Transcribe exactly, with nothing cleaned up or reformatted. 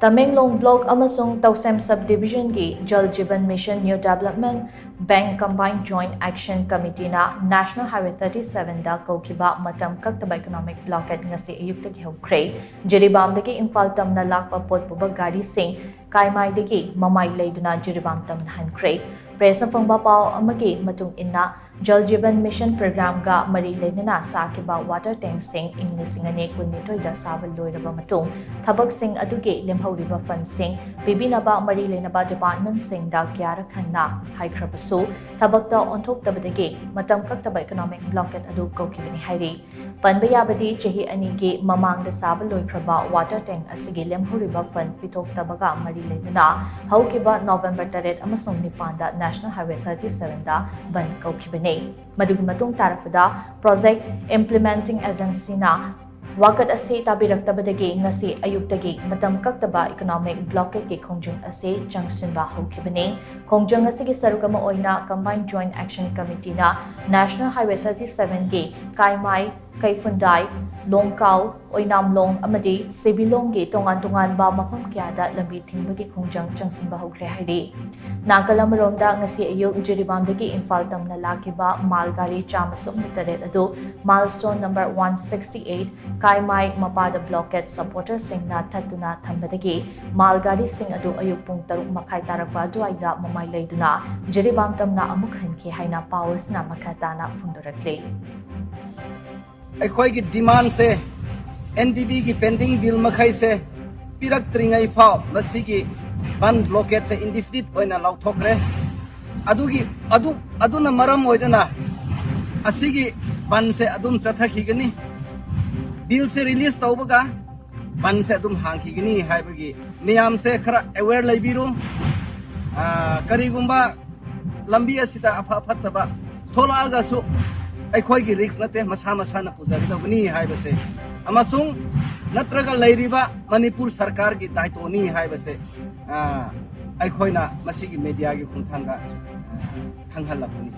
Tamenglong block ꯑꯃꯁꯨꯡ Tousem sub ꯗꯤꯕꯤꯖꯟꯒꯤ Jal Jeevan mission new development bank combined joint action ꯀꯃꯤꯇꯤꯅ ꯅꯦꯁꯅꯦꯜ ꯍꯥꯏꯋꯦ ꯊꯥꯔꯇꯤ ꯁꯚꯦꯟꯗ ꯀꯧꯈꯤꯕ ꯃꯇꯝ ꯀꯛꯇꯕ ꯏꯀꯣꯅꯣꯃꯤꯛ ꯕ꯭ꯂꯣꯀꯦꯠ ꯉꯁꯤ ꯑꯌꯨꯛꯇꯒꯤ ꯍꯧꯈ꯭ꯔꯦ꯫ ꯖꯤꯔꯤꯕꯥꯝꯗꯒꯤ ꯏꯝꯐꯥꯜ ꯇꯝꯅ ꯂꯥꯛꯄ ꯄꯣꯠ ꯄꯨꯕ ꯒꯥꯔꯤꯁꯤꯡ ꯀꯥꯏꯃꯥꯏꯗꯒꯤ ꯃꯃꯥꯏ ꯂꯩꯗꯨꯅ ꯖꯤꯔꯤꯕꯥꯝ ꯇꯝꯅ ꯍꯟꯈ꯭ꯔꯦ꯫ ꯄ꯭ꯔꯦꯁꯅ ꯐꯪꯕ ꯄꯥꯎ ꯑꯃꯒꯤ ꯃꯇꯨꯡ ꯏꯟꯅ, ꯖꯜ ꯖꯤꯕꯟ ꯃꯤꯁꯟ ꯄ꯭ꯔꯣꯒ꯭ꯔꯥꯝꯒ ꯃꯔꯤ ꯂꯩꯅꯅ ꯁꯥꯈꯤꯕ ꯋꯥꯇꯔ ꯇꯦꯡꯛꯁꯤꯡ ꯏꯪ ꯂꯤꯁꯤꯡ ꯑꯅꯤ ꯀꯨꯟꯅꯤꯊꯣꯏꯗ ꯁꯥꯕ ꯂꯣꯏꯔꯕ ꯃꯇꯨꯡ, ꯊꯕꯛꯁꯤꯡ ꯑꯗꯨꯒꯤ ꯂꯦꯝꯍꯧꯔꯤꯕ ꯐꯟꯁꯤꯡ ꯄꯤꯕꯤꯅꯕ ꯃꯔꯤ ꯂꯩꯅꯕ ꯗꯤꯄꯥꯔꯠꯃꯦꯟꯠꯁꯤꯡꯗ ꯀꯌꯥꯔꯛ ꯍꯟꯅ ꯍꯥꯏꯈ꯭ꯔꯕꯁꯨ, ꯊꯕꯛꯇ ꯑꯣꯟꯊꯣꯛꯇꯕꯗꯒꯤ ꯃꯇꯝ ꯀꯛꯇꯕ ꯏꯀꯣꯅꯣꯃꯤꯛ ꯕ꯭ꯂꯣꯀꯦꯠ ꯑꯗꯨ ꯀꯧꯈꯤꯕꯅꯤ ꯍꯥꯏꯔꯤ꯫ ꯄꯟꯕ ꯌꯥꯕꯗꯤ, ꯆꯍꯤ ꯑꯅꯤꯒꯤ ꯃꯃꯥꯡꯗ ꯁꯥꯕ ꯂꯣꯏꯈ꯭ꯔꯕ ꯋꯥꯇꯔ ꯇꯦꯡꯛ ꯑꯁꯤꯒꯤ ꯂꯦꯝꯍꯧꯔꯤꯕ ꯐꯟ ꯄꯤꯊꯣꯛꯇꯕꯒ ꯃꯔꯤ ꯂꯩꯅꯅ ꯍꯧꯈꯤꯕ ꯅꯣꯕꯦꯝꯕꯔ ꯇꯔꯦꯠ ꯑꯃꯁꯨꯡ ꯅꯤꯄꯥꯟꯗ ꯅꯦꯁꯅꯦꯜ ꯍꯥꯏꯋꯦ ꯊꯥꯔꯇꯤ ꯁꯚꯦꯟꯗ ꯕꯟ ꯀꯧꯈꯤꯕꯅꯤ꯫ ꯃꯗꯨꯒꯤ ꯃꯇꯨꯡ ꯇꯥꯔꯛꯄꯗ ꯄ꯭ꯔꯣꯖꯦꯛ ꯏꯝꯄ꯭ꯂꯤꯃꯦꯟꯇꯤꯡ ꯑꯦꯖꯦꯟꯁꯤꯅ ꯋꯥꯀꯠ ꯑꯁꯤ ꯇꯥꯕꯤꯔꯛꯇꯕꯗꯒꯤ ꯉꯁꯤ ꯑꯌꯨꯛꯇꯒꯤ ꯃꯇꯝ ꯀꯛꯇꯕ ꯏꯀꯣꯅꯣꯃꯤꯛ ꯕ꯭ꯂꯣꯀꯦꯠꯀꯤ ꯈꯣꯡꯖꯪ ꯑꯁꯤ ꯆꯪꯁꯤꯟꯕ ꯍꯧꯈꯤꯕꯅꯤ꯫ ꯈꯣꯡꯖꯪ ꯑꯁꯤꯒꯤ ꯁꯔꯨꯛ ꯑꯃ ꯑꯣꯏꯅ ꯀꯝꯕꯥꯏꯟ ꯖꯣꯏꯟꯠ ꯑꯦꯛꯁꯟ ꯀꯃꯤꯇꯤꯅ ꯅꯦꯁꯅꯦꯜ ꯍꯥꯏꯋꯦ ꯊꯥꯔꯇꯤ ꯁꯚꯦꯟꯒꯤ ꯀꯥꯏꯃꯥꯏ, ꯀꯩꯐꯨꯟꯗꯥꯏ, ꯂꯣꯡꯀꯥꯎ, ꯑꯣꯏꯅꯥꯝꯂꯣꯡ ꯑꯃꯗꯤ ꯁꯤꯕꯤꯂꯣꯡꯒꯤ ꯇꯣꯉꯥꯟ ꯇꯣꯉꯥꯟꯕ ꯃꯐꯝ ꯀꯌꯥꯗ ꯂꯝꯕꯤ ꯊꯤꯡꯕꯒꯤ ꯈꯣꯡꯖꯪ ꯆꯪꯁꯤꯟꯕ ꯍꯧꯈ꯭ꯔꯦ ꯍꯥꯏꯔꯤ꯫ ꯅꯥꯀꯜ ꯑꯃꯔꯣꯝꯗ, ꯉꯁꯤ ꯑꯌꯨꯛ ꯖꯤꯔꯤꯕꯥꯝꯗꯒꯤ ꯏꯝꯐꯥꯜ ꯇꯝꯅ ꯂꯥꯛꯈꯤꯕ ꯃꯥꯜ ꯒꯥꯔꯤ ꯆꯥꯝꯃ ꯁꯨꯞꯅ ꯇꯔꯦꯠ ꯑꯗꯨ milestone number one sixty eight Kaimai ꯃꯄꯥꯗ ꯕ꯭ꯂꯣꯀꯦꯠ ꯁꯄꯣꯔꯇꯔꯁꯤꯡꯅ ꯊꯠꯇꯨꯅ ꯊꯝꯕꯗꯒꯤ ꯃꯥꯜ ꯒꯥꯔꯤꯁꯤꯡ ꯑꯗꯨ ꯑꯌꯨꯛ ꯄꯨꯡ ꯇꯔꯨꯛ ꯃꯈꯥꯏ ꯇꯥꯔꯛꯄ ꯑꯗꯨꯋꯥꯏꯗ ꯃꯃꯥꯏ ꯂꯩꯗꯨꯅ ꯖꯤꯔꯤꯕꯥꯝ ꯇꯝꯅ ꯑꯃꯨꯛ ꯍꯟꯈꯤ ꯍꯥꯏꯅ ꯄꯥꯎ ꯑꯁꯤꯅ ꯃꯈꯥ ꯇꯥꯅ ꯐꯣꯡꯗꯣꯔꯛꯂꯤ꯫ ꯑꯩꯈꯣꯏꯒꯤ ꯗꯤꯃꯥꯟꯁꯦ, ꯑꯦꯟ ꯗꯤ ꯕꯤꯒꯤ ꯄꯦꯟꯗꯤꯡ ꯕꯤꯜ ꯃꯈꯩꯁꯦ ꯄꯤꯔꯛꯇ꯭ꯔꯤꯉꯩ ꯐꯥꯎ ꯃꯁꯤꯒꯤ ꯕꯟ ꯕ꯭ꯂꯣꯀꯦꯠꯁꯦ ꯏꯟꯗꯤꯐꯤꯅꯤꯠ ꯑꯣꯏꯅ ꯂꯥꯎꯊꯣꯛꯈ꯭ꯔꯦ꯫ ꯑꯗꯨꯒꯤ, ꯑꯗꯨ, ꯑꯗꯨꯅ ꯃꯔꯝ ꯑꯣꯏꯗꯨꯅ ꯑꯁꯤꯒꯤ ꯕꯟꯁꯦ ꯑꯗꯨꯝ ꯆꯠꯊꯈꯤꯒꯅꯤ꯫ ꯕꯤꯜꯁꯦ ꯔꯤꯂꯤꯁ ꯇꯧꯕꯒ ꯕꯟꯁꯦ ꯑꯗꯨꯝ ꯍꯥꯡꯈꯤꯒꯅꯤ ꯍꯥꯏꯕꯒꯤ ꯃꯌꯥꯝꯁꯦ ꯈꯔ ꯑꯦꯋꯦꯌꯔ ꯂꯩꯕꯤꯔꯨ꯫ ꯑꯥ, ꯀꯔꯤꯒꯨꯝꯕ ꯂꯝꯕꯤ ꯑꯁꯤꯗ ꯑꯐ ꯐꯠꯇꯕ ꯊꯣꯛꯂꯛꯑꯒꯁꯨ ꯑꯩꯈꯣꯏꯒꯤ ꯔꯤꯛꯁ ꯅꯠꯇꯦ, ꯃꯁꯥ ꯃꯁꯥꯅ ꯄꯨꯖꯒꯗꯕꯅꯤ ꯍꯥꯏꯕꯁꯦ, ꯑꯃꯁꯨꯡ ꯅꯠꯇ꯭ꯔꯒ ꯂꯩꯔꯤꯕ ꯃꯅꯤꯄꯨꯔ ꯁꯔꯀꯥꯔꯒꯤ ꯗꯥꯏꯇꯣꯅꯤ ꯍꯥꯏꯕꯁꯦ, ꯑꯥ, ꯑꯩꯈꯣꯏꯅ ꯃꯁꯤꯒꯤ ꯃꯦꯗꯤꯌꯥꯒꯤ ꯈꯣꯡꯊꯥꯡꯗ, ꯑꯥ, ꯈꯪꯍꯜꯂꯛꯄꯅꯤ꯫